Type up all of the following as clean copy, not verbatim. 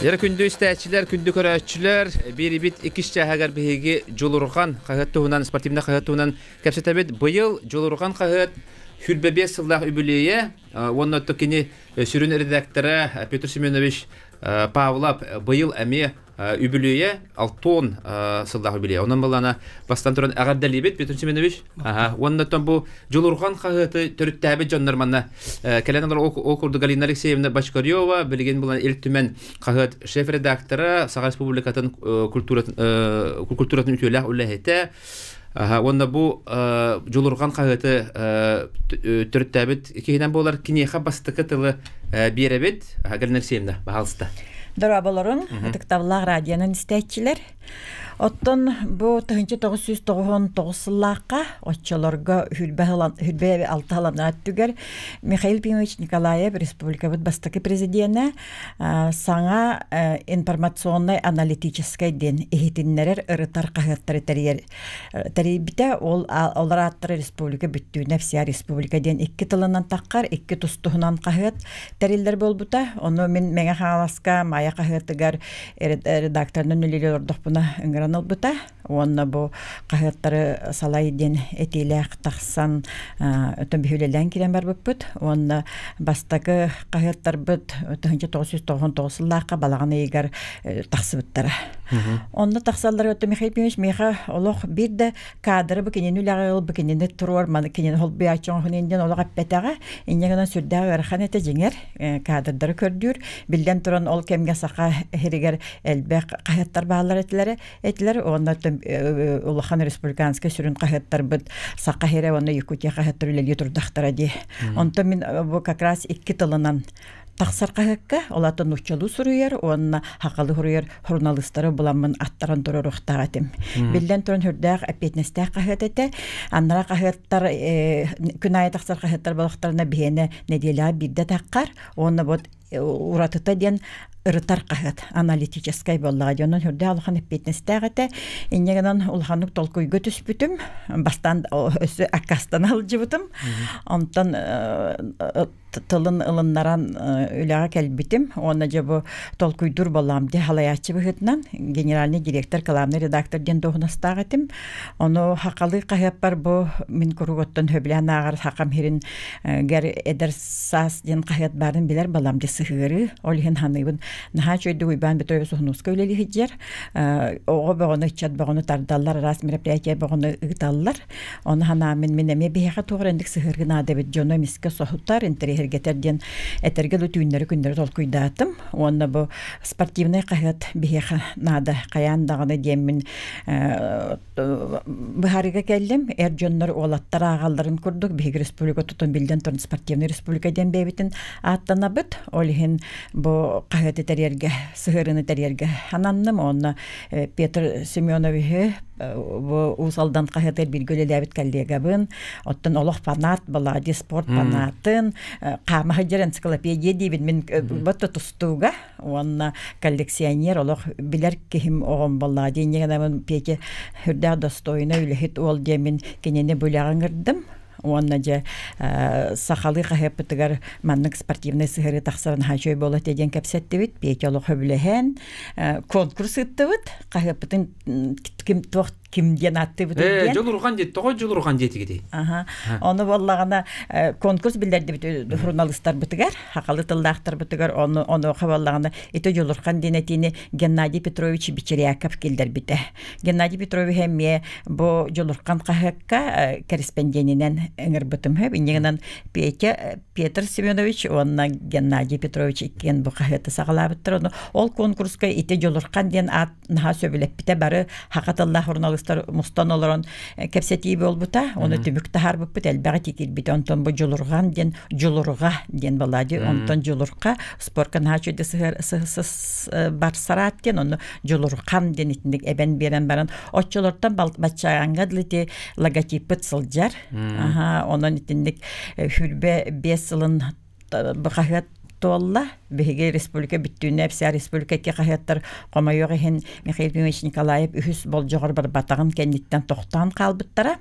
Дьэ күндү истээччилэр, күндү көрөөччүлэр, биэрибит иккис чааһыгар биһиги Дьулурҕан хаһыат туһунан, спортивнай хаһыат туһунан кэпсэтэбит. Быйыл Дьулурҕан хаһыат 25 сыллаах үбүлүөйэ уонна кини сүрүн редактора Петр Семенович Павлов быйыл эмиэ үбүлүөйэ алтон сыллаах үбүлүөйэ. Онон былана бастан туран эҕэрдэлиибит Петр Семенович. Уонна бу Дьулурҕан хаһыаты төрүттээбит дьоннор манна кэлэн олор ол курдук Галина Алексеевна Бочкарева билигин булан Ил Түмэн хаһыат шеф-редактора, Саха Республикатын культуратын культуратын үтүөлээх үлэһитэ. Уонна бу Дьулурҕан хаһыаты төрүттээбит киһинэн буолар киниэхэ бастакы тылы биэрэбит. Галина Алексеевна, баһаалыста. Дорооболорун, ытыктабыллаах радионан истээччилэр. Оттон бу 1999 сыллаахха оччолорго хүрбэ алта сылана өттүгэр Михаил Пимович Николаев республикабыт бастакы президенэ саҥа информационнай аналитическай диэн иһитиннэрэр ырытар хаһыаттары тэрийэр тэрийбитэ. Ол олор ааттара республика бүттүүнэ вся республика диэн икки тылынан таххар, икки тус-туһунан хаһыат тэриллэр буолбута. Ону мин Мэҥэ Хаҥаласка Майа хаһыатыгар редакторынан үлэлии олордохпуна ыҥыран ылбыта. Уонна бу хаһыаттары салай диэн этиилээх тахсан өтөн биһи үлэлээн киирэн барбыппыт. Уонна бастакы хаһыаттарбыт 1999 сыллаахха балаҕан ыйыгар тахсыбыттара. Онно тахсаллар өттө Михаил Петрович миэхэ олох биир да кадры бу кинини үлэҕэ ыл, бу кинини туруор, маны кинини холбуйааччы оҥоһун диэн олох эппэтэҕэ. Инньэ гынан сүрдээх ыарахан этэ дьиҥэр кадрдары көрдүүр. Биллэн туран ол кэмҥэ саха иһиригэр элбэх хаһыаттар бааллар этилэр этилэр. Уонна улахан республиканскай сүрүн хаһыаттарбыт Саха сирэ уонна Якутия хаһыаттар үлэлии турдахтара дии. Онтон мин бу как раз икки тылынан тахсар хаһыакка, ол атын нууччалыы суруйар уонна хахалы суруйар суруналыыстары буламмын аттаран туруоруохтаах этим. Биллэн туран сүрдээх эппиэтинэстээх хаһыат этэ. Аннара хаһыаттар күн аайы тахсар хаһыаттар болохторуна биһиэнэ нэдиэлэҕэ биирдэ таххар уонна вот уратыта диэн ырытар хаһыат аналитическай буоллаҕа дии. Онон сүрдээх улахан эппиэтинэстээх этэ. Инньэ гынан улаханнык толкуйга түспүтүм. Бастаан өссө аккаастана сылдьыбытым. Онтон тылын ылыннаран үлэҕэ кэлбитим уонна дьэ бу толкуйдуур буоллаҕым дии халайааччы быһыытынан генеральный директор, главный редактор диэн дуоһунастаах этим. Ону хахалыы хаһыаппар бу мин куруук оттон сөбүлээн ааҕар хахам сирин гэр эдэр саас диэн хаһыат баарын билэр балам дии сыһыарыы. Ол иһин ханыыбын наһаа үчүгэйдик Уйбаан Петрович Сухунуска үлэлии сылдьар. Оҕо бөҕөнү, ыччат бөҕөнү тардаллар, араас мероприятие бөҕөнү ыыталлар. Ону санааммын мин эмиэ биһиэхэ туох эрэ инник сыһыаргы наада эбит дьону эмискэ соһутар, интэриэһиргэтэр диэн этэргэ дылы түүннэри-күннэри толкуйдаатым. Уонна бу спортивнай хаһыат биһиэхэ наада хайаан даҕаны диэммин быһаарыыга кэллим. Эр дьоннор уолаттар ааҕалларын курдук биһиги республика тутун биллэн туран спортивный республика диэн бэйэбитин ааттанабыт. Ол иһин бу хаһыаты тэрийэргэ, сыһыарыыны тэрийэргэ ананным. Уонна Петр Семеновиһы бу Уус Алдан хаһыатыгар бииргэ үлэлээбит коллегабын, оттон олох фанат Балади спорт фанатын, хаама сылдьар энциклопедия диибин мин бот тустууга уонна коллекционер олох билэр киһим оҕом Балади инньэ Петя сүрдээх достойный үлэһит уол диэммин кинини бу үлэҕэ ыҥырдым уонна дьэ сахалыы хаһыаппытыгар маннык спортивнай сыһыарыы тахсарын наһаа үчүгэй буолуо этэ диэн кэпсэттибит. Петя олох сөбүлэһэн конкурс ыыттыбыт. Хаһыаппытын ким туох ким диэн ааттыыбыт диэн. Дьулурҕан диэт, тоҕо дьулурҕан диэтигитий? Аха. Ону буоллаҕына конкурс биллэрдибит журналистарбытыгар, хахалы тыллаахтарбытыгар ону онуоха буоллаҕына ити Дьулурхан диэн этиини Геннадий Петрович Бичеряков киллэрбитэ. Геннадий Петрович эмиэ бу Дьулурхан хаһыакка кэриспэндиэнинэн ыҥырбытым сөп. Инньэ гынан Петя Петр Семенович уонна Геннадий Петрович иккиэн бу хаһыаты саҕалаабыттар. Ону ол конкурска ити Дьулурхан диэн аат наһаа сөбүлэппитэ. Бары хаха тыллаах журналистар мустан олорон кэпсэтии буолбута. Ону түмүк таһаарбыппыт элбэҕи тикирбитэ. Онтон бу Дьулурҕан диэн Дьулурҕа диэн балади. Онтон Дьулурха спорка наһаа үчүгэй сыһыар барсараат диэн ону Дьулурхан диэн итинник эбэн биэрэн баран оччолортон баччааҥҥа дылы ити логотиппыт сылдьар. Аха, онон итинник хүрбэ биэс сылын хаһыат туолла. Биһиги республика бүттүүнэ вся республика икки хаһыаттар хомойуох иһин Михаил Ефимович Николаев үһүс болдьоҕор барбатаҕын кэнниттэн тохтоон хаалбыттара.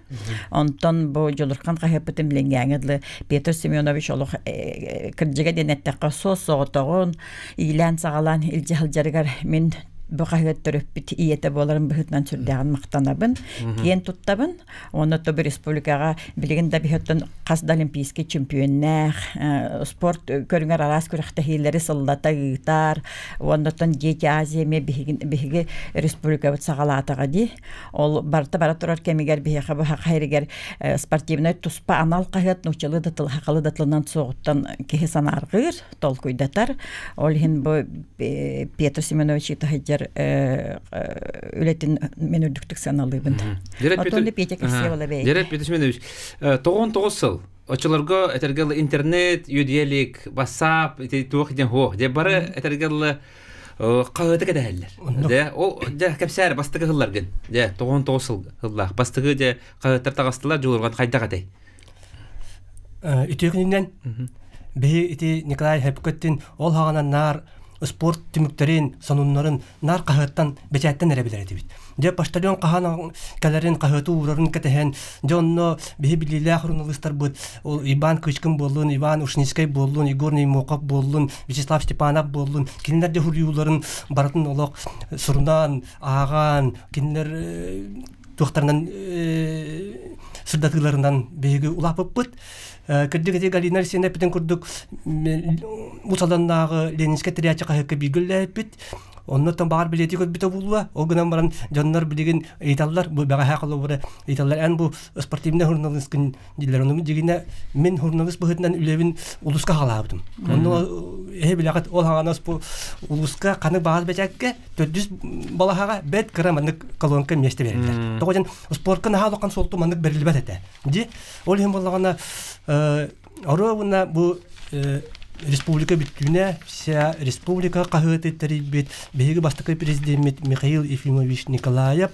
Онтон бу Дьулурхан хаһыаппытын билиҥҥээҥи дылы Петр Семенович олох кырдьыга диэн эттэххэ суос-соҕотоҕун иилээн-саҕалаан илдьэ сылдьарыгар мин бу хаһыат төрөппүт ийэтэ буоларын быһыытынан сүрдээҕин махтанабын, киэн туттабын. Уонна тобу республикаҕа билигин да биһиттэн хас да олимпийский чемпионнээх спорт көрүҥэр араас күрэхтэһиилэри сыллата ыытар. Уоннаттан Дети Азия эмиэ биһиги республикабыт саҕалаатаҕа дии. Ол барыта бара турар кэмигэр биһиэхэ бу саха сиригэр спортивнай туспа анал хаһыат нууччалыы да тыл сахалыы да тылынан суоҕуттан киһи санаарҕыыр, толкуйдатар. Ол иһин бу Петр Семенович Итахидьар үлэтин мен үрдүктүк сыаналыыбын. Отон да Петя Красивала бэйэтэ. Дерет Петр Семенович, 99 сыл оччолорго этэргэ интернет, үөдүйэлик, WhatsApp, ити туох диэн хуох. Дьэ бары этэргэ хаһыаты кэтэһэллэр. Дьэ, ол дьэ кэпсээр бастакы сылларгын. Дьэ, 99 сыл сыллаах. Бастакы дьэ хаһыаттар таҕыстылар дьулурҕан хайдах этэй? Үтүө күнүнэн биһи ити Николай Хөпкөттүн ол хаҕана наар спорт түмүктэрин, сонуннарын наар хаһыаттан, бэчээттэн эрэ билэр этибит. Дьэ, почтальон хаһан кэлэрин, хаһыаты уурарын кэтэһэн, дьэ онно биһи билиилээх суруналыыстарбыт ол Иван Кычкин буоллун, Иван Ушницкай буоллун, Егор Неймохов буоллун, Вячеслав Степанов буоллун, кинилэр дьэ суруйууларын барытын олох сурунаан, ааҕан, кинилэр туохтарынан сырдатыыларынан биһиги улааппыппыт. Кырдьык ити Галина Алексеевна эппитин курдук Усаланнааҕы Ленинскэй тэрийээччи хаһыакка бииргэ үлэлээбиппит. Оннуттан баҕар билиэти көрбүтэ буолуо. Ол гынан баран дьоннор билигин ыйыталлар, бу бэҕэһээ холобура ыйыталлар, эн бу спортивный журналисткын дииллэр. Ону дьигинэ мин журналист быһыытынан үлэбин улууска хаалаабытым. Онно эһи билэҕит ол хаҥанас бу улууска ханы баҕас бэчээккэ төрдүс балаһаҕа бэт кыра маннык колонка миэстэ бериллэр. Тоҕо диэн спортка наһаа улахан суолту маннык бериллибэт этэ. Ди ол иһин буоллаҕына оруобуна бу республика бүттүүнэ вся республика хаһыаты тэрийбит биһиги бастакы президеммит Михаил Ефимович Николаев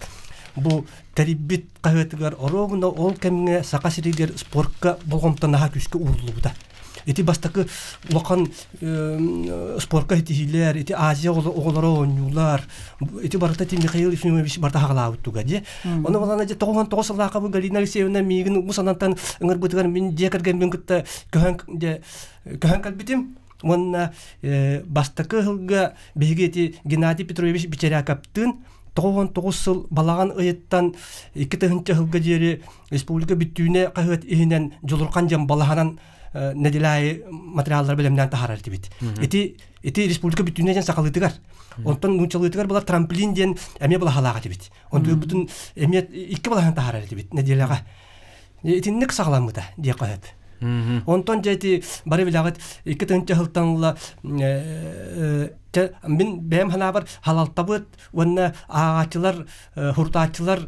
бу тэрийбит хаһыатыгар оруобуна ол кэмҥэ Саха сиригэр спортка болҕомто наһаа күүскэ ууруллубута. Ити бастакы улахан спорка ситиһиилэр, ити Азия оҕолоро оонньуулар, ити барыта ити Михаил Ефимович барыта хаҕалаабыт туга дии. Ону балана дьэ 99 сыллаахха бу Галина Алексеевна миигин бу санантан ыҥырбытыгар мин дьиэ кэргэммин кытта көһөн дьэ көһөн кэлбитим. Уонна бастакы сылга биһиги ити Геннадий Петрович Бичерякоптыын 99 сыл балаҕан ыйыттан 2000 сылга диэри республика бүттүүнэ хаһыат иһинэн Дьулурхан диэн балаһанан нэдилээйи материаллары бэлэмнээн таһаарар этибит. Ити ити республика бүттүүнэ диэн сахалыытыгар. Онтон нууччалыытыгар была трамплин диэн эмиэ балаһалаах этибит. Онтон бүтүн эмиэ икки балаһан таһаарар этибит нэдиэлэҕэ. Итинник саҕаламмыта диэххэ сөп. Онтон дьэ ити бары билэҕит 2000 сылтан ыла мин бэйэм санаабар халалтабыт уонна ааҕааччылар хурутааччылар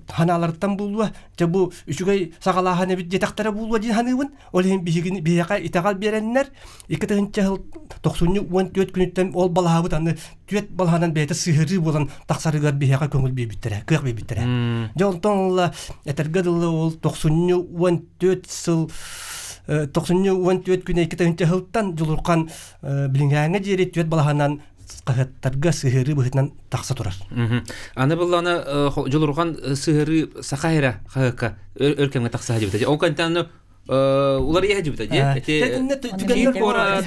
ханааларыттан буолуо дьэ бу үчүгэй саҕалааһын эбит диэтэхтэрэ буолуо дии саныыбын ол иһин биһигини биһиэхэ итэҕэл биэрэннэр 2000 сыл 94 күнүттэн ол балаһабыт аны түөрт балаһанан бэйэтэ сыһырыы буолан тахсарыгар биһиэхэ көҥүл биэрбиттэрэ кыах биэрбиттэрэ дьэ онтон ыла этэргэ дылы ол 94 сыл 94 күнэ 2000 сылтан Дьулурхан билиҥээҥҥэ диэри түөрт балаһанан хаһыаттарга сыһыарыы быһыытынан тахса турар. Аны буллаҕына Дьулурҕан сыһыарыы саха эрэ хаһыакка өр кэмҥэ тахса сылдьыбыта. Ол кэнтэн уларыйа сылдьыбыта дии. Итиннэ түгэннэр куорат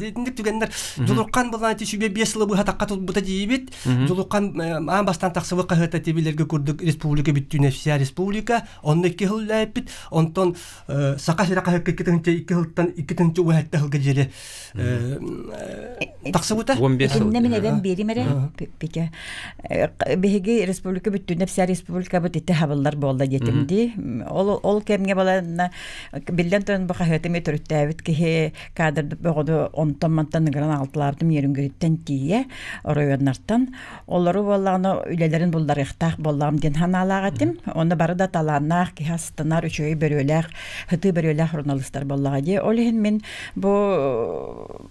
Итинник түгэннэр Дьулурхан буллаҕына ити сүбэ биэс сылы быһа тахха турбута диибит. Дьулурхан аан бастаан тахсыбыт хаһыата тибилэргэ курдук республика бүттүүнэ вся республика онно икки сыл үлэлээппит. Онтон Саха сирэ хаһыакка 2 сылтан 2017 сылга диэри тахсыбыта. 15 сыл. Итиннэ мин эбэм биэрим эрэ Петя. Биһиги республика бүттүүнэ вся республикабыт ити хабыллар буолла диэтим дии. Ол ол кэмҥэ баланна биллэн туран бу хаһыаты эмиэ төрүттээбит киһи кадр бөҕөнү онтон-мантан ыҥыран аҕалтылаабытым Ерүнгүрүттэн тиийэ оройуоннартан. Олору буоллаҕына үлэлэрин булларыахтаах буоллаҕым диэн санаалаах этим. Онно бары да талааннаах киһи астынар, үчүгэй бөрүөлээх, сытыы бөрүөлээх журналистар буоллаҕа дии. Ол иһин мин бу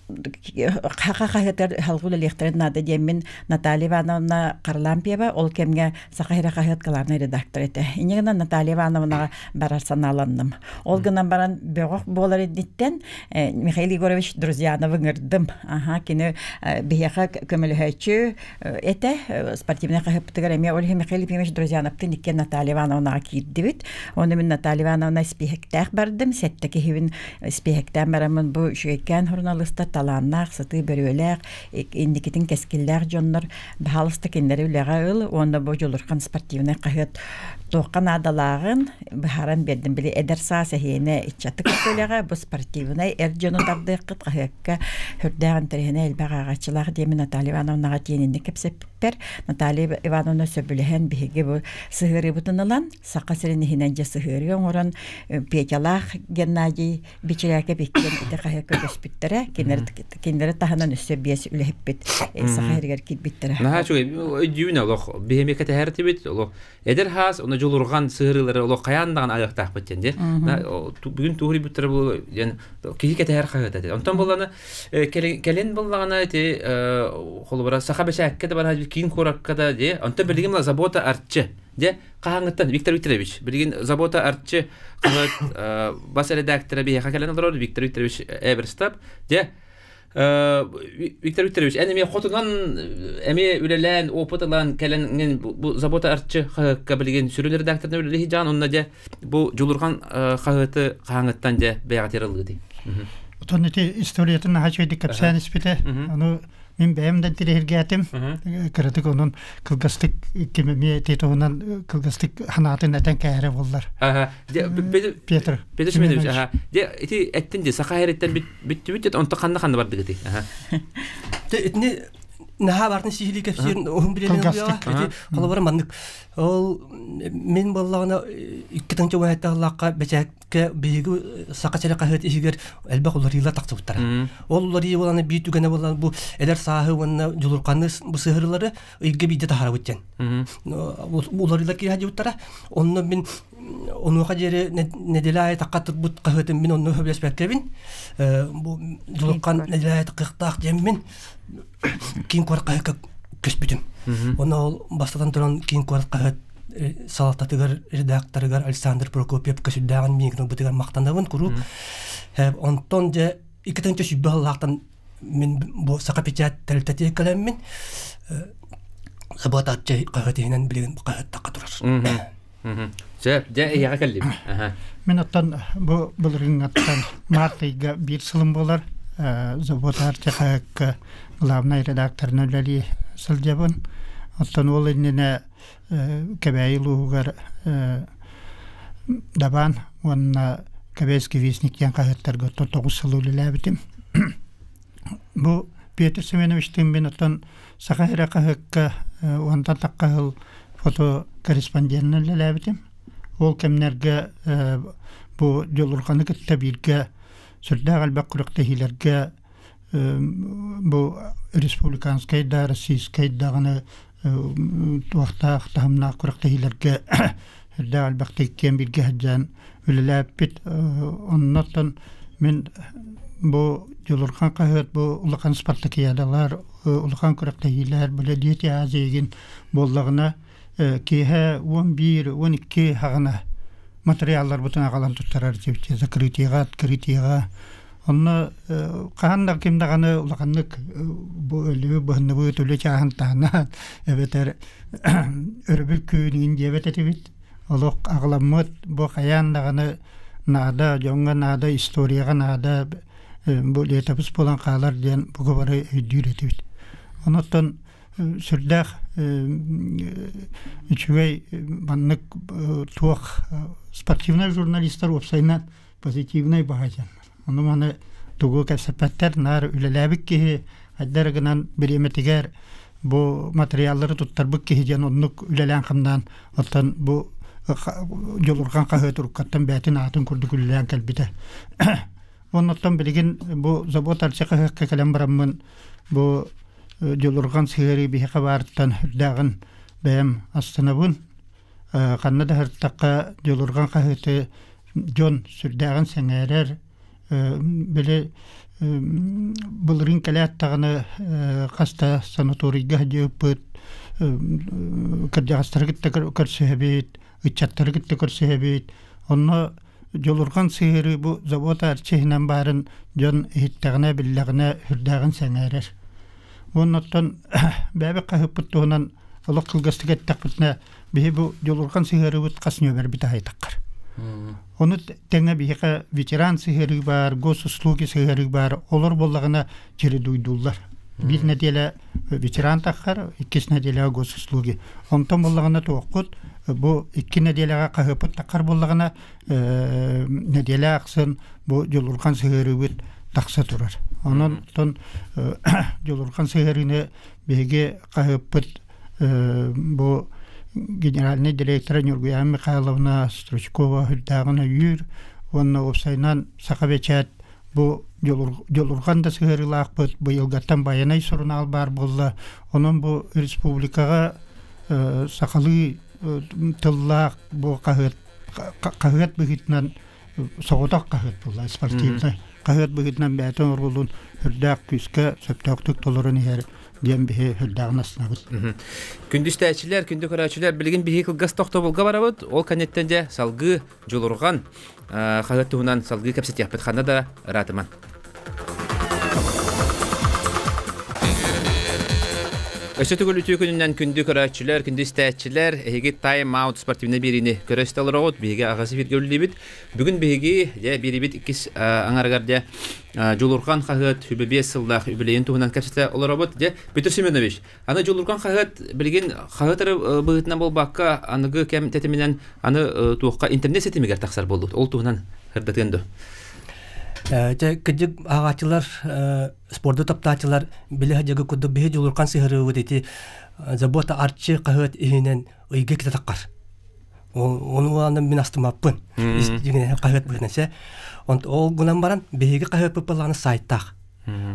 Саха хаһыатыгар салгыы үлэлиэхтэрин наада диэммин Наталья Ивановна Харлампьева ол кэмҥэ Саха сирэ хаһыат главнай редактор этэ. Инньэ гынан Наталья Ивановнаҕа барар санааланным. Ол гынан баран бөҕөх буолар инниттэн Михаил Егорович Друзьяновы ыҥырдым. Аха, кини биһиэхэ көмөлөһөөччү этэ. Спортивнай хаһыаппытыгар эмиэ ол иһин Михаил Ефимович Друзьяновтыын иккиэн Наталья Ивановнаҕа киирдибит. Оны мин Наталья Ивановна испииһэктээх бардым. Сэттэ киһибин испииһэктээн бараммын бу үчүгэйкээн суруналыыстар талааннаах, сытыы бөрүөлээх, инникитин кэскиллээх дьоннор баһаалыста кинилэри үлэҕэ ыл уонна бу Дьулурхан спортивнай хаһыат туохха наадалааҕын быһааран биэрдим. Били эдэр саас эһиэнэ ыччаты кытта үлэҕэ бу спортивнай эр дьону тардыаххыт хаһыакка сүрдээх интэриэһинэй элбэх ааҕааччылаах диэмин Наталья Ивановнаҕа тиэнинник кэпсэппиппэр Наталья Ивановна сөбүлэһэн биһиги бу сыһыарыыбытын ылан Саха сирин иһинэн дьэ сыһыарыы оҥорон Петялаах Геннадий Бичирээкэп иккиэн ити хаһыакка көспүттэрэ. Кинилэри таһынан өссө биэс үлэһиппит Саха сиригэр киирбиттэрэ. Наһаа үчүгэй. Өйдүүбүн олох биһиэми кэтэһэртибит олох эдэр хаас уна дьулурҕан сыһырыылары олох хайаан даҕаны айыахтаахпыт диэн дии. Бүгүн туһуруйбуттара бу диэн киһи кэтэһэр хаһыата этэ. Онтон буллана кэлин буллаҕына ити холобура саха бэчээккэ да барар киин куоракка да дии. Онтон билигин забота арчы Дьэ, хаһааҥҥыттан Виктор Викторович, билигин Забота Арчы хаһыат бас эрэдээктэрэ биһиэхэ кэлэн олорор Виктор Викторович Эверстап. Дьэ, Виктор Викторович, эн эмиэ хотунан эмиэ үлэлээн, опыт ылан кэлэн бу Забота Арчы хаһыакка билигин сүрүн редакторынан үлэлии дьаан, онно дьэ бу Дьулурҕан хаһыаты хаһааҥҥыттан дьэ бэйэҕитигэр ыллыытый? Отон ити историятын наһаа үчүгэйдик кэпсээн испитэ. Ону Мин бэйэм да интэриэһиргээтим. Кыратык онон кылгастык ким эмиэ ити туһунан кылгастык ханаатын этэн кээһэрэ буоллар. Петр. Петр Семенович, аха. Де ити эттин ди саха эриттен бүттүбүт онто ханна ханна бардыгыты? Аха. Те итини наһаа бартын сиһилии кэпсиирин уһун билэрин ити холобура маннык ол мин буоллаҕына икки тыһыынча уон бэчээт биһиги Саха сирэ хаһыат иһигэр элбэх уларыылар тахсыбыттара. Ол уларыы буолан биир түгэнэ буолан бу эдэр сааһы уонна дьулурханы бу сыһырылары ыйга биирдэ таһаарабыт диэн. Уларыылар киэһэ дьыбыттара. Онно мин онуоха диэри неделя аайы тахха турбут хаһыатым мин онно сөбүлэспэккэбин. Бу дьулурхан неделя аайы таххыахтаах диэммин киин куорат хаһыакка көспүтүм. Онно ол бастатан туран киин куорат хаһыат салалтатыгар редакторыгар Александр Прокопьевка сүрдээҕин миигин ылбытыгар махтанабын куруук. Онтон дьэ 2 сүүрбэ сыллаахтан мин бу Саха печать тэрилтэтигэр кэлэммин Саботааччы хаһыат иһинэн билигин хаһыаттакка турар. Сөп, дьэ эйиэхэ кэллим. Мин оттон бу былырыыҥҥаттан март ыйга биир сылым буолар. Заботаарчы хаһыакка главнай редакторынан үлэлии сылдьабын. Оттон ол иннинэ Кэбээйи улууһугар Дабаан уонна Кэбээйский вестник диэн хаһыаттарга 9 сыл үлэлээбитим. Бу Петр Семеновичтыын мин оттон Саха сирэ хаһыакка уонтан тахха сыл фотокорреспонденынан үлэлээбитим. Ол кэмнэргэ бу Дьулурҕаны кытта бииргэ сүрдээх элбэх күрэхтэһиилэргэ бу республиканскай да, российскай даҕаны туохтаах таһымнаах күрэхтэһиилэргэ сүрдээх элбэхтик киэн бииргэ сылдьан үлэлээппит. Оннуттан мин бу Дьулурхан хаһыат бу улахан спартакиадалар, улахан күрэхтэһиилэр, били Дети Азии буоллаҕына киэһэ 11, 12 хаҕына материалларбытын аҕалан туттарар этибит закрытиеҕа, открытиеҕа. Онно хаһан да ким даҕаны улаханнык бу өлүү быһынныбыт үлэ чааһын таһынан эбэтэр өрөбүл күнүн диэбэт этибит. Олох аҕыламмыт бу хайаан даҕаны наада, дьоҥҥо наада, историяҕа наада бу летопись буолан хаалар диэн бука бары өйдүүр этибит. Онуттан сүрдээх үчүгэй маннык туох спортивнай журналистар уопсайынан позитивнай баһаайдьаннар. Ону маны тугу кэпсэппэттэр, наар үлэлээбит киһи хайдах гынан бириэмэтигэр бу материаллары туттарбыт киһи диэн оннук үлэлээн-хамнаан оттон бу Дьулурҕан хаһыат уруккаттан бэйэтин аатын курдук үлэлээн кэлбитэ. Оннуттан билигин бу завод арчы хаһыакка кэлэн бараммын бу Дьулурҕан сыһыарыы биһиэхэ баарыттан үрдээҕин бэйэм астынабын. Ханна да сырыттахха Дьулурҕан хаһыаты дьон сүрдээҕин сэҥээрэр. Били Былырыын кэлээт даҕаны хаста санаторийга сылдьыбыппыт, кырдьаҕастары кытта көрсүһэбит, ыччаттары кытта көрсүһэбит. Онно Дьулурҕан сыһыарыы бу завод арчы иһинэн баарын дьон иһиттэҕинэ, биллэҕинэ сүрдээҕин сэҥээрэр. Уонна оттон бэйэбит хаһыппыт туһунан олох кылгастык эттэхпитинэ, биһи бу Дьулурҕан сыһыарыыбыт хас нүөмэрбит аһайтаххар. Ону тэҥэ биһиэхэ ветеран сыһыарыы баар, госуслуги сыһыарыы баар, олор буоллаҕына чередуйдууллар. Биир нэдиэлэ ветеран таххар, иккис нэдиэлэҕэ госуслуги. Онтон буоллаҕына туохпут бу икки нэдиэлэҕэ хаһыаппыт таххар буоллаҕына нэдиэлэ ахсын бу Дьулурҕан сыһыарыыбыт тахса турар. Онон тон Дьулурҕан сыһыарыыны биһиги хаһыаппыт бу генеральный директора Нюргуяна Михайловна Стручкова үрдээҕин өйүүр уонна уопсайынан Саха бэчээт бу Дьулурҕан да сыһыарыылаахпыт быйылгаттан Байанай сурунаал баар буолла. Онон бу республикаҕа сахалыы тыллаах бу хаһыат хаһыат быһыытынан соҕотох хаһыат буолла спортивнай хаһыат быһыытынан бэйэтин оруолун үрдээх күүскэ сөптөөхтүк толорон иһэр диэн биһи үрдээҕин астынабыт. Күндү истээччилэр, күндү көрөөччүлэр, билигин биһи кылгас тохтобулга барабыт. Ол кэнниттэн дьэ салгыы Дьулурҕан хаһыат туһунан салгыы кэпсэтиэхпит ханна да ыраатыман. Өссө төгүл үтүө күнүнэн күндү көрөөччүлэр, күндү истээччилэр, эһиги Time Out спортивнай биэриини көрө истэ олороҕут. Биһиги аҕасы бииргэ үлэлиибит. Бүгүн биһиги дьэ биэрибит иккис аҥарыгар дьэ Дьулурҕан хаһыат үбэ биэс сыллаах үбүлүөйүн туһунан кэпсэтэ олоробут. Дьэ Петр Семенович, аны Дьулурҕан хаһыат билигин хаһыат эрэ быһыытынан буолбакка, аныгы кэм тэтиминэн аны туохха интернет ситимигэр тахсар буоллут. Ол туһунан сырдатыан дуо? Дьэ, кырдьык ааҕааччылар, спорду таптааччылар билэ сылдьарга курдук биһи дьулурхан сыһарыыбыт ити Забота Арчы хаһыат иһинэн ыйга китэ таххар. Ону аны мин астымаппын. Хаһыат быһынан сэ. Ол гынан баран биһиги хаһыаппыт былааны сайтаах.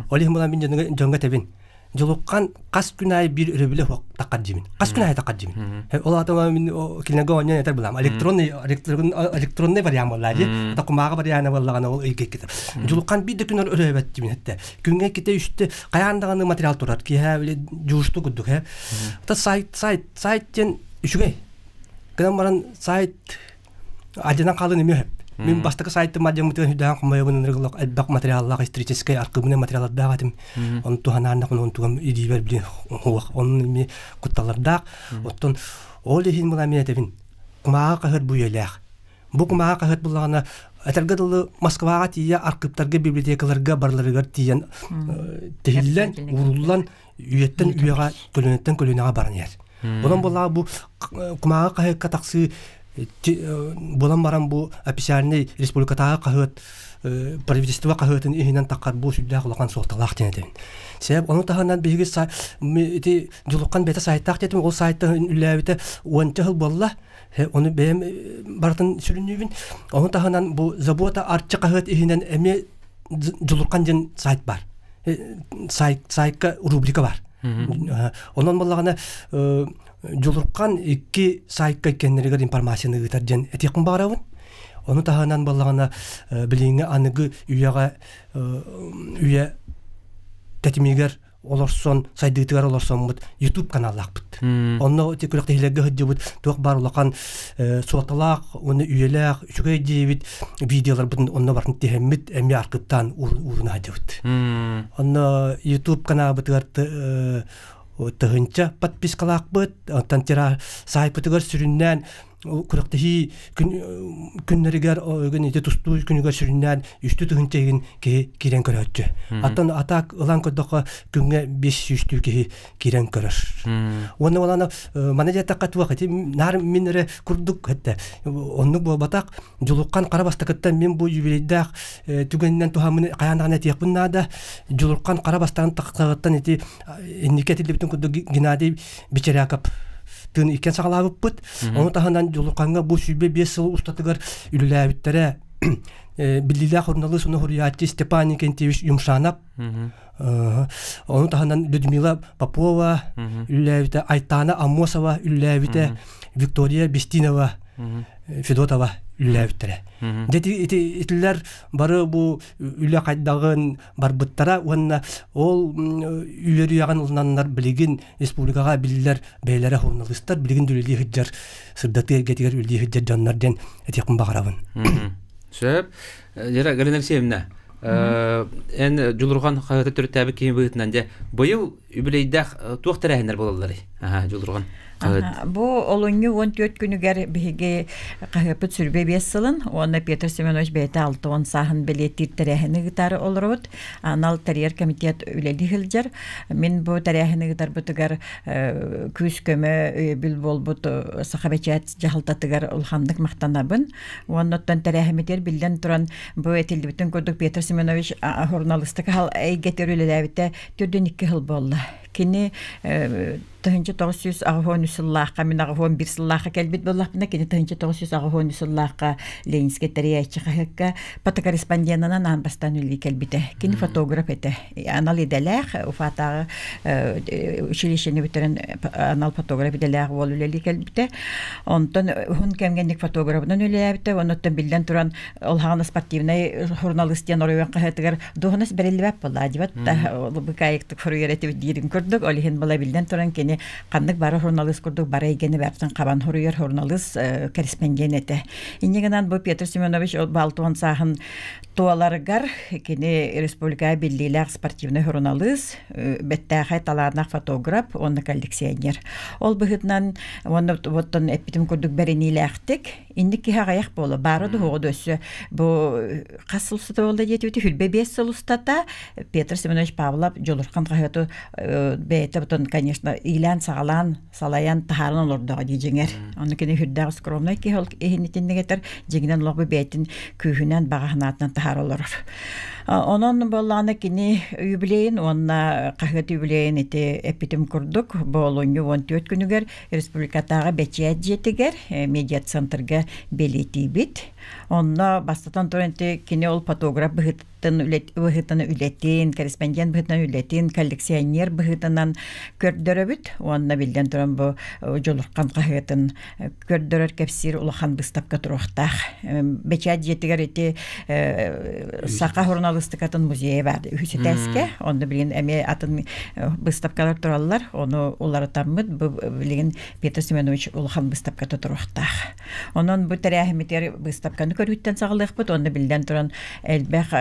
Ол иһин буолан мин дьоҥҥо этэбин. Дьулукхан хас күн аайы биир өрөбүлэ суох таххар дьимин. Хас күн аайы таххар дьимин. Ол аата мин кинилэргэ оонньоон этэр булам. Электронный электронный вариант буолла дии. Ата кумааҕы вариана буоллаҕына ол ыйга иккитэ. Дьулукхан биир да күн өрөөбөт дьимин этте. Күҥҥэ иккитэ үстэ хайаан даҕаны материал турар. Киэһэ били дьуусту курдук э. Ата сайт сайт сайт диэн үчүгэй. Гынан баран сайт Адьанан хаалан эмиэ сөп. Мин бастакы сайтым адьаммытыгар сүрдээх хомойобун ынырыгылах элбэх материаллаах историческай архыыбынай материаллардаах этим. Ону туһанааннах онтугам илиибэр билин хуох онун эмиэ кутталардаах. Оттон ол иһин була мин этэбин кумааҕы хаһыат бу үйэлээх. Бу кумааҕы хаһыат буллаҕына этэргэ дылы Москваҕа тиийэ архыыптарга библиотекаларга барыларыгар тиийэн тиһиллэн ууруллан үйэттэн үйэҕэ көлүөнэттэн көлүөнэҕэ баран иһэр. Онон буоллаҕа бу кумааҕы хаһыакка тахсыы буолан баран бу официальный республикатааҕы хаһыат правительство хаһыатын иһинэн таххар бу сүрдээх улахан суолталаах диэн этэбин. Себеп ону таһынан биһиги ити Дьулукхан бэйэтэ сайтаах диэтим ол сайтан үлэлээбитэ уонча сыл буолла. Ону бэйэм барытын сүрүннүүбүн. Ону таһынан бу Забота Арчы хаһыат иһинэн эмиэ Дьулурхан диэн сайт бар. Сайт сайтка рубрика бар. Онон буоллаҕына Дьулурхан икки сайтка кэннэригэр информацияны ыытар диэн этиэхпин баҕарабын. Ону таһынан буоллаҕына билиҥҥи аныгы үйэҕэ үйэ тэтимигэр олорсон сайдыытыгар олорсоммут YouTube каналлаахпыт. Онно ити күрэхтэһиилэргэ сылдьыбыт туох баар улахан суолталаах уонна үйэлээх үчүгэй диэбит видеоларбытын онно барытын тиһэммит эмиэ аркыттаан ууруна сылдьыбыт. Онно YouTube каналбытыгар тыһынча подпискалаахпыт, оттон тира саайпытыгар сүрүннээн күрэхтэһии күннэригэр күн ити тустуу күнүгэр сүрүннээн үстүү тыһыынча иһин киһи киирэн көрөөччү. Аттан атаак ылан көрдөххө күҥҥэ биэс сүүстүү киһи киирэн көрөр. Уонна олана маны диэтэххэ туох ити наар мин эрэ курдук этте оннук буолбатах Дьулурхан хара бастакыттан мин бу юбилейдаах түгэнинэн туһаммын хайаан даҕаны этиэхпин наада. Дьулурхан хара бастаан тахсаҕыттан ити инники этиллибитин курдук Геннадий Бичеряков тыын иккиэн саҕалаабыппыт. Ону таһынан Дьулурхаҥҥа бу 25 сыл устатыгар үлэлээбиттэрэ биллиилээх суруналыыс уонна суруйааччы Степан Никентьевич Юмшанов, ону таһынан Людмила Попова үлэлээбитэ, Айтана Аммосова үлэлээбитэ, Виктория Бестинова, Федотова. үлэлээбиттэрэ. Дьэ ити итилэр бары бу үлэ хайдаҕын барбыттара уонна ол үөрүйэҕин ылынаннар билигин республикаҕа биллэр бэйэлэрэ журналистар билигин үлэлии сылдьар сырдатыы эйгэтигэр үлэлии сылдьар дьоннор диэн этиэхпин баҕарабын. Сөп. Лера Галина Алексеевна, эн Дьулурҕан хаһыаты төрүттээбит киһи быһыытынан дьэ быйыл үбүлүөйдээх туох тэрээһиннэр буолалларый? Аха, Дьулурҕан. Бу олунньу 14 күнүгэр биһиги хаһыаппыт сүрбэ биэс сылын уонна Петр Семенович бэйэтэ 60 сааһын бэлиэтиир тэрээһини ыытаары олоробут. Анал тэрийэр комитет үлэлии сылдьар. Мин бу тэрээһини ыытарбытыгар күүс-көмө өйөбүл буолбут Сахабэчээт дьаһалтатыгар улаханнык махтанабын. Уонна оттон тэрээһиммитигэр биллэн туран бу этиллибитин курдук Петр Семенович журналистика эйгэтигэр үлэлээбитэ төрдүн икки сыл буолла. Кини 1983 сыллаахха мин 81 сыллаахха кэлбит буоллахпына кини 1983 сыллаахха Ленинскэй тэрийээччи хаһыакка фотокорреспонденынан аан бастаан үлэлии кэлбитэ. Кини фотограф этэ. Анал идэлээх Уфатааҕы училищены бүтэрэн анал фотограф идэлээх уол үлэлии кэлбитэ. Онтон уһун кэмҥэ фотографынан үлэлээбитэ. Оннуттан биллэн туран ол хаҕана спортивнай журналист диэн оройуон хаһыатыгар дуоһунас бэриллибэт буолла дибат быкаайыктык суруйар этибит диирин курдук ол иһин була биллэн туран кини ханнык бары журналист курдук бары эйгэни бартын хабан суруйар журналист корреспондент этэ инньэ гынан бу Петр Семенович балтуон сааһын туоларыгар кини республикаҕа биллиилээх спортивнай журналист бэттээхэй талааннаах фотограф уонна коллекционер ол быһыытынан уонна оттон эппитим курдук бэриниилээхтик Инник киһи аҕыйах буола. Баара дуһуоҕу да өссө бу хас сыл устата буолла диэтибити хүлбэ биэс сыл устата Петр Семенович Павлов Дьулурхан хаһыаты бэйэтэ потом, конечно, иилээн-саҕалаан, салайан таһааран олордоҕо дии дьиҥэр. Ону кини үрдээх скромнай киһи ол иһин итинник этэр, дьиҥинэн олох бу бэйэтин күүһүнэн, баҕа санаатынан таһаара олорор. Онон буоллаҕына кини юбилейин уонна хаһыат юбилейин ити эппитим курдук, бу олунньу 14 күнүгэр республикатааҕы бэчээт дьиэтигэр медиацентрга бэлиэтиибит. Онно бастатан туран кини ол фотограф быһыытын быһыытынан үлэтин, корреспондент быһыытынан үлэтин, коллекционер быһыытынан көрдөрөбүт. Уонна биллэн туран бу Дьулурхан хаһыатын көрдөрөр кэпсиир улахан быыстапка туруохтаах. Бэчээт дьиэтигэр ити саха журналистикатын музейа баар үһүс этээскэ. Онно билигин эмиэ атын быыстапкалар тураллар. Ону уларытаммыт бу билигин Петр Семенович улахан быыстапката туруохтаах. Онон бу тэрээһиммитигэр быыстапканы көрүүттэн саҕалыахпыт. Онно биллэн туран элбэх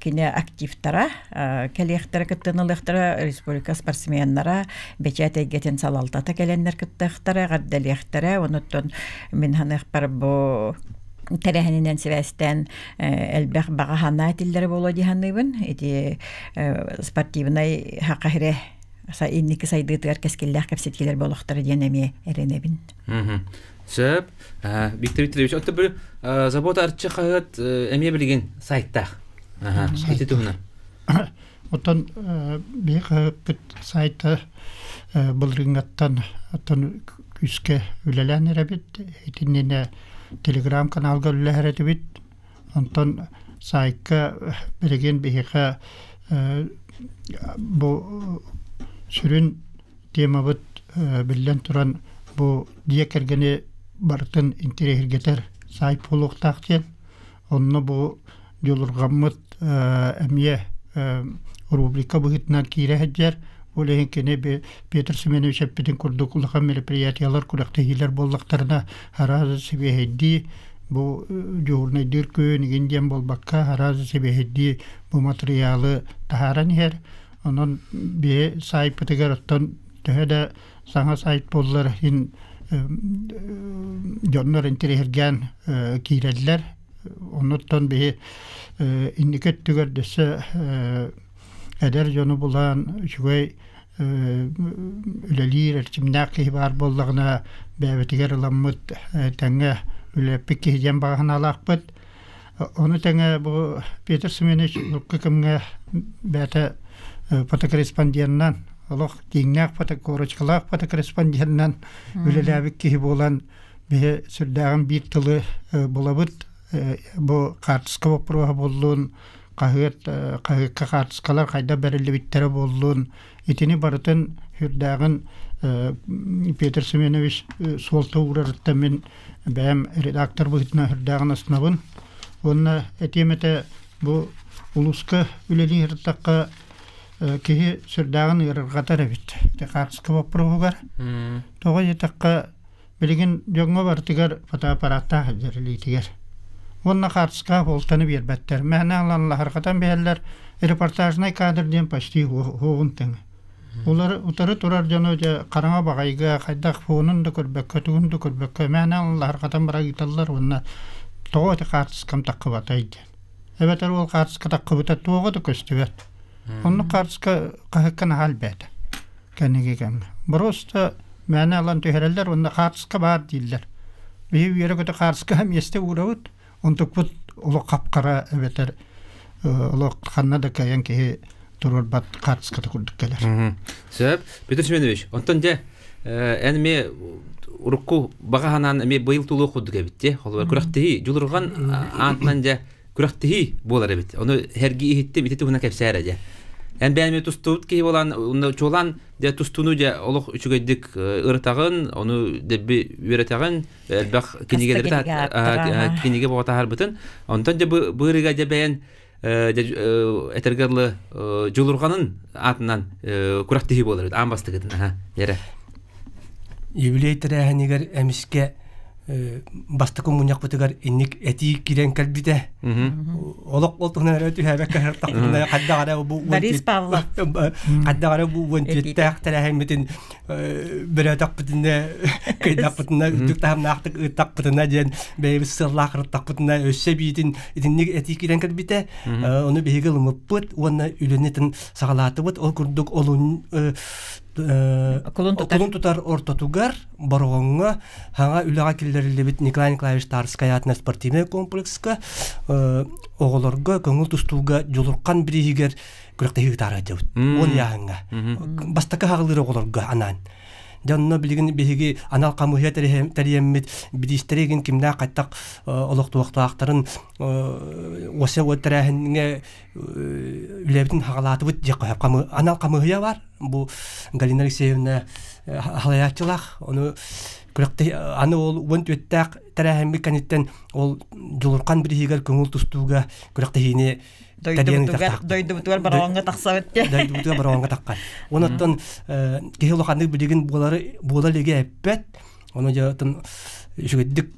кини активтара кэлиэхтэрэ кыттыыны ылыахтара республика спортсменнара, бэчээт эйгэтин салалтата кэлэннэр кыттыахтара, эҕэрдэлиэхтэрэ. Онуттан мин саныахпар бу тэрээһининэн сибээстээн элбэх баҕа санаа этиллэрэ буолуо дии саныыбын. Ити спортивнай хахаһирэ инники сайдыытыгар кэскиллээх кэпсэтиилэр буолуохтара диэн эмиэ эрэнэбин. Сөп. Виктор Викторович, оттон бу Забота Арчы хаһыат эмиэ билигин сайттаах. Ити туһунан. Оттон биһи хаһыаппыт сайта былырыыҥҥаттан оттон күүскэ үлэлээн эрэбит. Итиннинэ телеграм-каналга үлэлэһэр этибит. Онтон сайтка билигин биһиэхэ бу сүрүн темабыт биллэн туран бу дьиэ кэргэни барытын интэриэһиргэтэр сайт буолуохтаах диэн. Онно бу дьулурҕаммыт эмиэ рубрика быһыытынан киирэ сылдьар. Ол иһин кини Петр Семенович эппитин курдук улахан мероприятиелар, күрэхтэһиилэр буоллахтарына араас сибиэһэйдии бу дьуһурнайдыыр күн игин диэн буолбакка араас сибиэһэйдии бу матырыйаалы таһааран иһэр. Онон биһи саайпытыгар оттон төһө да саҥа сайт буоллар иһин дьоннор интэриэһиргээн киирэллэр. Оннуттан биһи инники өттүгэр дөссө эдэр дьону булан үчүгэй үлэлиир эрчимнээх киһи баар буоллаҕына бэйэбитигэр ыламмыт тэҥҥэ үлэлэппит киһи диэн баҕа санаалаахпыт. Ону тэҥэ бу Петр Семенович урукку кэмҥэ бэйэтэ фотокорреспонденынан олох тииҥнээх фото корочкалаах фотокорреспонденынан үлэлээбит киһи буолан биһи сүрдээҕин биир тылы булабыт. Бу хаартыска боппуруоһа буоллун, Хаһыат хаһыакка хаартыскалар хайдах бэриллибиттэрэ буоллун, итини барытын сүрдээҕин Петр Семенович суолта уурарыттан мин бэйэм редактор быһыытынан сүрдээҕин астынабын. Уонна этиэм этэ, бу улууска үлэлии сырыттахха киһи сүрдээҕин ыарырҕатар эбит ити хаартыска боппуруоһугар. Тоҕо диэтэххэ, билигин дьоҥҥо барытыгар фотоаппараттаах сылдьар илиитигэр. Уонна хаартыскаҕа буолтаны биэрбэттэр. Мээнэ ылан лаһырҕатан биһэллэр, репортажнай кадр диэн почти уһуоҕун тэҥэ. Улары утары турар дьону дьэ хараҥа баҕайыга хайдах фонун да көрбөккө, тугун да көрбөккө мээнэ ылан лаһырҕатан бара ыыталлар уонна тоҕо ити хаартыскам таххыбатай диэн. Эбэтэр ол хаартыска таххыбыта туоҕа да көстүбэт. Оннук хаартыска хаһыкка наһаа элбээтэ кэнники кэмҥэ. Просто мээнэ ылан түһэрэллэр уонна хаартыска баар дииллэр. Биһи үөрэ-көтө хаартыскаҕа миэстэ уурабыт, онтукпут олох хап-хара эбэтэр олох ханна да кыайан киһи туруорбат хаартыската курдук кэлэр. Сөп. Петр Семенович, онтон дьэ эн эмиэ урукку баҕа санаан эмиэ быйыл тулуох курдук эбит дии. Холобур, күрэхтэһии дьулурҕан аатынан дьэ күрэхтэһии буолар эбит. Ону сэргии иһиттим, ити туһунан кэпсээр дьэ. Эн бэйэм тустубут киһи буолан, чуолаан дьэ тустууну дьэ олох үчүгэйдик ырытаҕын, ону дэбби үөрэтэҕин, элбэх кинигэлэри кинигэ боҕо таһаарбытын. Онтон дьэ быырыга дьэ бэйэн этэргэ дылы дьулурҕанын аатынан күрэхтэһии буолар эбит аан бастакытын эрэ. Юбилей тэрээһинигэр эмискэ бастакы мунньахпытыгар инник этии киирэн кэлбитэ. Олох ол туһунан эрэ түһээбэккэ сырыттахпытына хайдах эрэ бу Борис Павлов хайдах эрэ бу уон түөттээх тэрээһиммитин бөрөөтөхпүтүнэ кыйдахпытына үрдүк таһымнаахтык ыыттахпытына диэн бэйэбит сыаллаах ырыттахпытына өссө биитин итинник этии киирэн кэлбитэ. Ону биһиги ылыммыппыт уонна үлэни саҕалаатыбыт. Ол курдук олун Кулун тутар. Кулун тутар ортотугар Бороҕоҥҥо хаҥа үлэҕэ киллэриллибит Николай Николаевич Тарскай аатынан спортивнай комплекска оҕолорго көҥүл тустууга Дьулурхан бирииһигэр күрэхтэһии ыытаары сылдьабыт. Уон ыйааһыҥҥа. Бастакы хаҕылыыр оҕолорго анаан. Дьэ онно билигин биһиги анал хамыыһыйа тэрийэммит бириистэри игин кимнээх хайтах олохтуохтаахтарын уоса уот тэрээһиҥҥэ үлэбитин хаҕалаатыбыт диэххэ сөп. Анал хамыыһыйа бар. Бу Галина Алексеевна халайааччылаах. Ону күрэхтэһи аны ол уон түөттээх тэрээһиммит кэнниттэн ол Дьулурхан бириһигэр көҥүл тустууга күрэхтэһиини дойдубутугар бароҥҥа тахсабыт дойдубутугар бароҥҥа таххар. Онон киһи улаханнык билигин буолары буола илигэ эппэт. Ону дьэ үчүгэйдик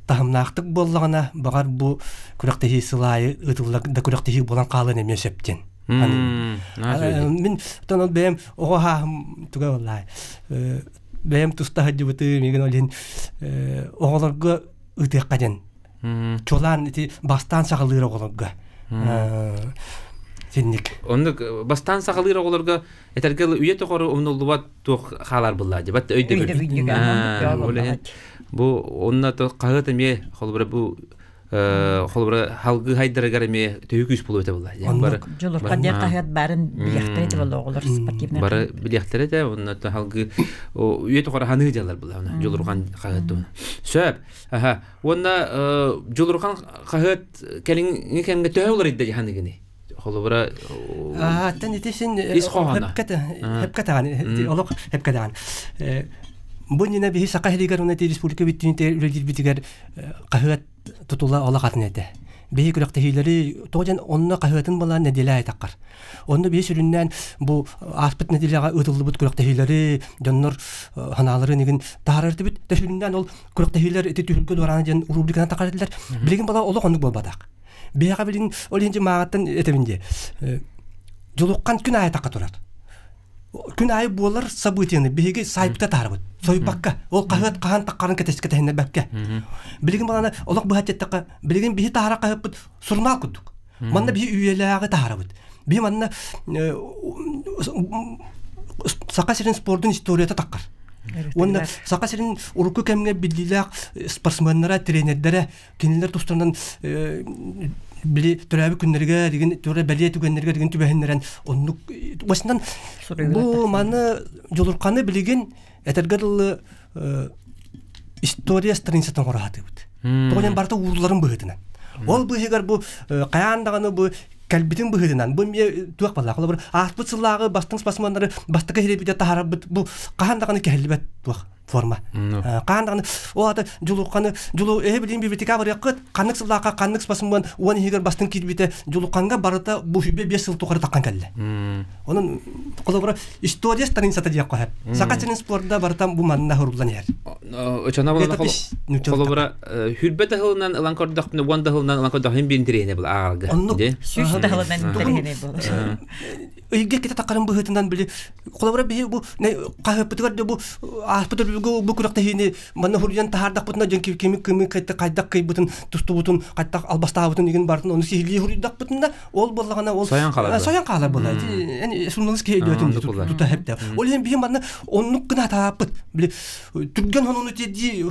таһымнаахтык буоллаҕына, баҕар бу күрэхтэһии сыл аайы ыытыллар да күрэхтэһии буолан хаалыан эмиэ сөп диэн. Мин оттон бэйэм оҕо хааһым туга буоллаай. Бэйэм туста сылдьыбытым, миигин ол иһин оҕолорго ыытыахха диэн. Чуолаан ити бастаан саҕалыыр оҕолорго. Синник. Оннук бастаан саҕалыыр оҕолорго этэргэ үйэ тухары умнуллубат туох хаалар буллаа дебат өйдөбүл. Бу онно хаһыат эмиэ холобура бу холобура халгы хайдарыгар эмиэ төһүү күүс буолуо этэ булла. Бары Дьулурхан диэн хаһыат баарын билиэхтэрэ этэ буолла оҕолор спортивный. Бары билиэхтэрэ этэ онно халгы үйэ тухары ханыы дьаллар була Дьулурхан хаһыат туһунан. Сөп. Аха. Уонна Дьулурхан хаһыат кэлиҥҥи кэмҥэ төһө уларыйда дьаһаныгыный? Холобура Аттан ити син ис хоһооно. Хепке таҕан олох хепке таҕан. Бу нина биһи саха сиригэр уонна республика бүттүүнүтэ үлэлиирбитигэр хаһыат тутула олох атын этэ. Биһи күрэхтэһиилэри тоҕо диэн онно хаһыатын балаан нэдиэлэ аайы таххар. Онно биһи сүрүннээн бу ааспыт нэдиэлэҕэ ыытыллыбыт күрэхтэһиилэри дьоннор ханааларын игин таһаарар этибит. Тэ сүрүннээн ол күрэхтэһиилэр ити түһүлгэ дуораана диэн рубриканы тахар этилэр. Билигин бала олох оннук буолбатах. Биһиэхэ билигин ол иһин мааҕыттан этэбин дии. Дьулуххан күн аайы тахха турар. Күн аайы буолар событиены биһиги сайпта таһарбыт. Сойбакка. Ол хаһыат хаһан таххарын кэтэһиннэрбэккэ. Билигин балана олох быһа билигин биһи таһара хаһыппыт сурунаал курдук. Манна биһи үйэлээҕи таһарабыт. Биһи манна Саха сирин спордун историята таххар. Уонна Саха сирин урукку кэмҥэ биллиилээх спортсменнара, тренердэрэ кинилэр тустарынан били төрөөбүт күннэригэр игин төрө бэлиэ түгэннэригэр игин түбэһиннэрэн оннук басынан бу маны дьулурханы билигин этэргэ дылы история страницатын хораатыбыт. Тоҕо диэн барыта ууруларын быһыытынан. Ол быыһыгар бу хайаан даҕаны бу кэлбитин быһыытынан бу эмиэ туох баллаах холобур ааспыт сыллааҕы бастыҥ спортсменнары бастакы сирэйбитэ таһаарарбыт бу хаһан даҕаны кэһиллибэт туох форма. Хаһан даҕаны ол аата Дьулухханы Дьулу эһи билин библиотека барыаххыт ханнык сыллаахха ханнык спортсмен уон иһигэр бастыҥ киирбитэ Дьулухханга барыта бу сүбэ биэс сыл тухары таххан кэллэ. Онон холобура история страницата диэх хоһэ. Саха сирин спорда барытан бу манна хуруллан иһэр. Очона холобура хүрбэ таһылынан ылан көрдөхпүнэ уон таһылынан ылан көрдөхпүнэ биир интэриэһинэй була ааҕарга. Оннук. Сүүс таһылынан интэриэһинэй буолар. Ыйга ките тақарын быһыытынан били холобура биһи бу хаһыаппытыгар да бу ааспыт өрүлгө бу күрэхтэһиини манна хуруйан таһаардахпытына дьон кими кими хайдах кыйбытын тустубутун хайдах албастаабытын игин бартын ону сиһилии хуруйдахпытына ол буоллаҕына ол Сойон хаалар сойон хаалар буолла эн суруналыыс киһи өйдөөтүн тута хэпте ол иһин биһи манна оннук гына тааппыт били түргэн хонуну тиэрдии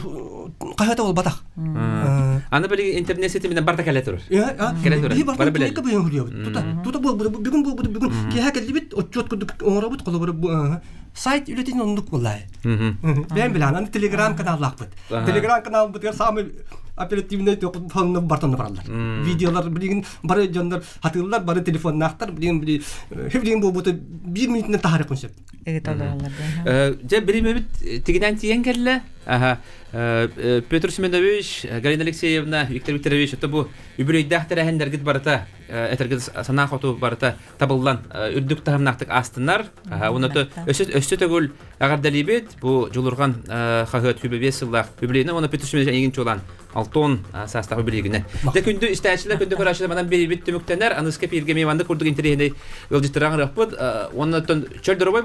хаһыата буолбатах Аны били интернет ситиминэн барда кэлэ турар. Кэлэ турар. Биһи бартан кэлэ быйын хуруйабыт. Тута тута буолбут бүгүн буолбут бүгүн киэһэ кэллибит отчуот курдук оҥоробут холобура сайт үлэтин оннук буоллай. Бэйэм билэн аны телеграм каналлаахпыт. Телеграм каналбытыгар самый оперативный фонна бартонна бараллар. Видеолар билигин бары дьоннор хатыыллар, бары телефоннаахтар, билигин били билигин буолбута биир минутунан таһаарыаххын сөп. Дьэ биримэбит тигинэн тиийэн кэллэ. Аха. Петр Семенович, Галина Алексеевна, Виктор Викторович, это бу үбүлүйдээх тэрээһиннэргит барыта, этэргит санаа хоту барыта табыллан үрдүк таһымнаахтык аастыннар. Уонна өссө өссө төгүл эҕэрдэлиибит бу Дьулурҕан хаһыат 25 сыллаах үбүлүйүнэн уонна Петр Семенович эйигин чуолаан алтон саастаах үбүлүйгүнэн. Дэ күндү истээччилэр, күндү көрөөччүлэр манан биэрибит түмүктэнэр. Аныска пииргэ миэманнык курдук интэриэһинэй ыалдьыттаран ырыахпыт. Уонна чөл доруобай.